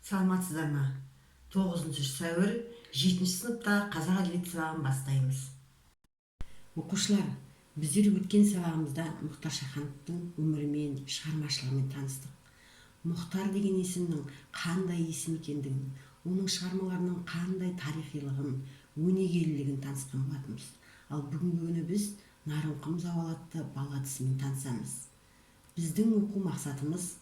Саламатсыздар ма? 9 сәуір, жетінші сыныпта қазақ әдебиеті сабағын бастаймыз. Оқушылар, біздер өткен сабағымызда Мұхтар Шахановтың өмірімен, шығармашылығымен таныстық. Мұхтар деген есімнің қандай есім екендігін, оның шығармаларының қандай тарихилығын, өнегелілігін танысқан болатынбыз. Ал бүгінгі күні біз «Нарынқұм зауалы» атты балладасымен танысамыз. Біздің оқу мақсатымыз: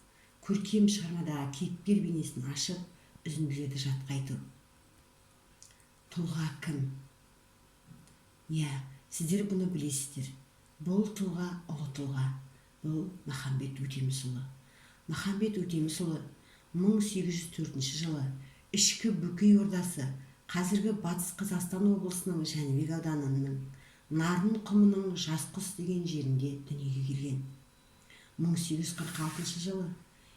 көркем шығармадағы кейіпкер бейнесін ашып, үзінділерді жатқа айту. Тұлға кім? Иә, сіздер бұны білесіздер. Бұл тұлға — ұлы тұлға, бұл Махамбет Өтемісұлы. Махамбет Өтемісұлы 1804 жылы Ішкі Бөкей ордасы, қазіргі Батыс Қазақстан облысының Жәнібек ауданының Нарын құмының Жасқұс деген жерінде дүниеге келген. 1846 жылы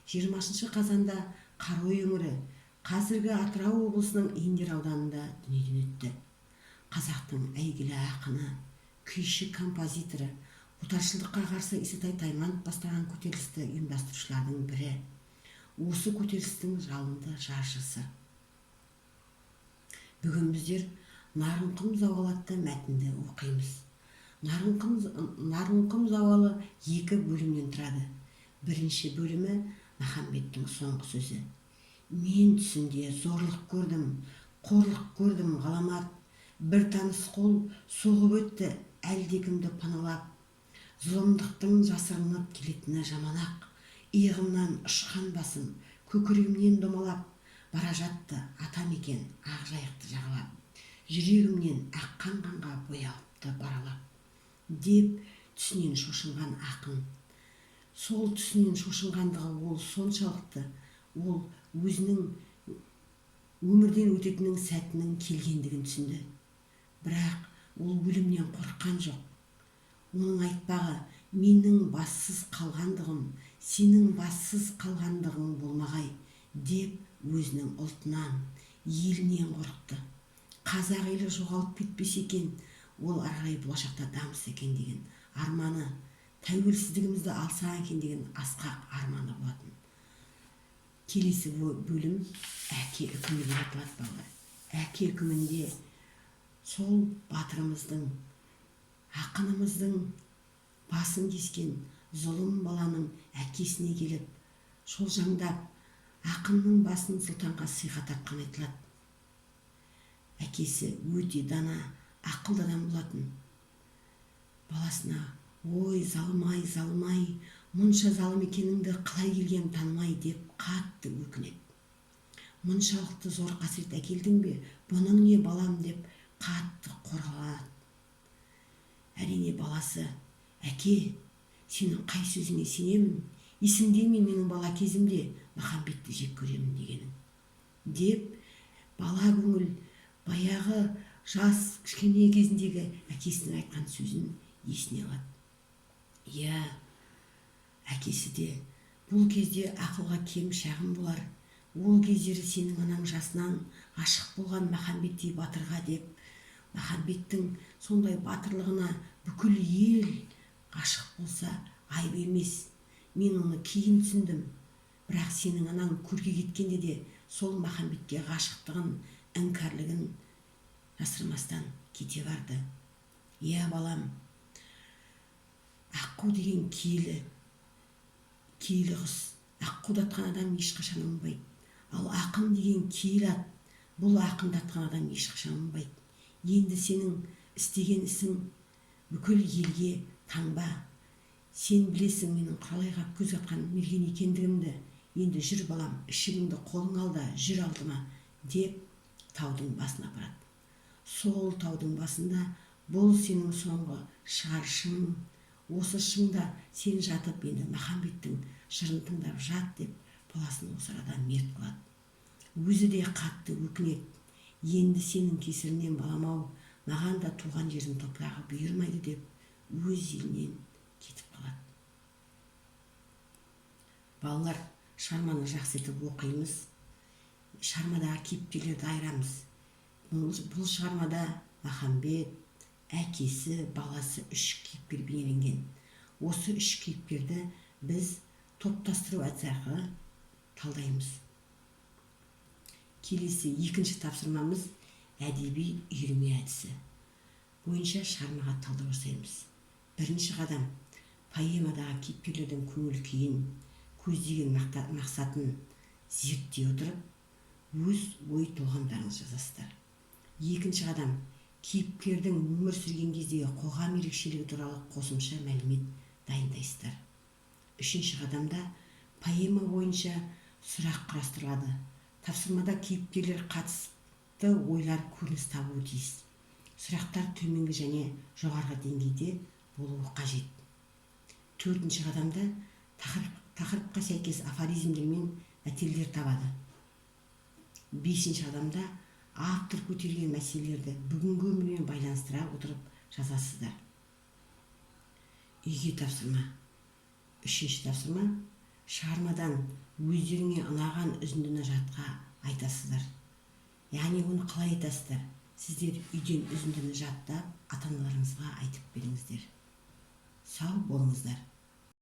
20 қазанда Қарой өңірі, қазіргі Атырау облысының Индер ауданында дүниеден өтті. Қазақтың әйгілі ақыны, күйші, композиторы, отаршылдыққа қарсы Исатай Тайманов бастаған көтерілісті ұйымдастырушылардың бірі, осы көтерілістің жалынды жаршысы. Бүгін біздер «Нарынқұм зауалы» атты мәтінді оқимыз. «Нарынқұм зауалы» екі бөлімнен тұрады. Бірінші бөлімі — Махамбеттің соңғы сөзі. «Мен түсімде зорлық көрдім, қорлық көрдім ғаламат. Бір таныс қол соғып өтті әлдекімді паналап. Зұлымдықтың жасырынып келетіні жаман-ақ. Иығымнан ұшқан басым, көкірегімнен домалап бара жатты атамекен ақ Жайықты жағалап. Жүрегімнен аққан қанға боялыпты баралап», — деп түсінен шошынған ақын. Сол түсінен шошынғандығы ол соншалықты, ол өзінің өмірден өтетінінің сәтінің келгендігін түсінді. Бірақ ол өлімнен қорыққан жоқ. Оның айтпағы: «Менің бассыз қалғандығым сенің бассыз қалғандығың болмағай», — деп өзінің ұлтынан, елінен қорықты. Қазақ елі жоғалып кетпесе екен, ол ары қарай болашақта дамыса екен деген арманы, тәуелсіздігімізді алсақ екен деген асқақ арманы болатын. Келесі бөлім «Әке үкімі» деп аталады, балалар. Әке үкімінде сол батырымыздың, ақынымыздың басын кескен зұлым баланың әкесіне келіп, шолжаңдап, ақынның басын сұлтанға сыйға тартқаны айтылады. Әкесі өте дана, ақылды адам болатын. Баласына: «Ой, залым-ай, залым-ай, мұнша залым екеніңді қалай келгенім танымай», — деп қатты өкінеді. «Мұншалықты зор қасірет әкелдің бе? Бұның не, балам?» — деп қатты қорғалады. Әрине, баласы: «Әке, сенің қай сөзіңе сенемін? Есіңде ме, менің бала кезімде Махамбетті жек көремін дегенің?» — деп, бала көңіл баяғы жас кішкене кезіндегі әкесінің айтқан сөзін есіне алады. Иә, әкесі де: «Бұл кезде ақылға кем шағым болар. Ол кездері сенің анаң жасынан ғашық болған Махамбеттей батырға», — деп, Махамбеттің сондай батырлығына бүкіл ел ғашық болса, айып емес. «Мен оны кейін түсіндім. Бірақ сенің анаң көрге кеткенде де сол Махамбетке ғашықтығын, іңкәрлігін жасырмастан кете барды. Иә, балам, аққу деген киелі, киелі құс. Аққуды атқан адам ешқашан оңбайды. Ал ақын деген киелі ат. Бұл ақынды атқан адам ешқашан оңбайды. Енді сенің істеген ісің бүкіл елге таңба. Сен білесің менің құралайға көз атқан мерген екендігімді. Енді жүр, балам, ішігіңді қолыңа ал да, жүр алдыма», — деп таудың басына апарады. Сол таудың басында: «Бұл сенің соңғы шығар шыңың. Осы шыңда сен жатып, енді Махамбеттің жырын тыңдап жат», — деп баласын осы арада мерт қылады. Өзі де қатты өкінеді. «Енді сенің кесірінен, балам-ау, маған да туған жердің топырағы бұйырмайды», — деп өз елінен кетіп қалады. Балалар, шығарманы жақсы етіп оқимыз, шығармадағы кейіпкерлерді айырамыз. Бұл шығармада Махамбет, әкесі, баласы — үш кейіпкер бейнеленген. Осы үш кейіпкерді біз топтастыру әдісі арқылы талдаймыз. Келесі екінші тапсырмамыз: әдеби үйірме әдісі бойынша шығармаға талдау жасаймыз. Бірінші қадам: поэмадағы кейіпкерлердің көңіл күйін, көздеген мақсатын зерттей отырып, өз ой толғамдарыңызды жазасыздар. Екінші қадам: кейіпкердің өмір сүрген кездегі қоғам ерекшелігі туралы қосымша мәлімет дайындайсыздар. Үшінші қадамда поэма бойынша сұрақ құрастырылады. Тапсырмада кейіпкерлер қатысты ойлар көрініс табуы тиіс. Сұрақтар төменгі және жоғарғы деңгейде болуы қажет. Төртінші қадамда тақырыпқа сәйкес афоризмдер мен мәтелдер табады. Бесінші қадамда автор көтерген мәселелерді бүгінгі өмірмен байланыстыра отырып жазасыздар. Үйге тапсырма. Үшінші тапсырма: шығармадан өздеріңе ұнаған үзіндіні жатқа айтасыздар. Яғни оны қалай айтасыздар? Сіздер үйден үзіндіні жаттап, ата аналарыңызға айтып беріңіздер. Сау болыңыздар.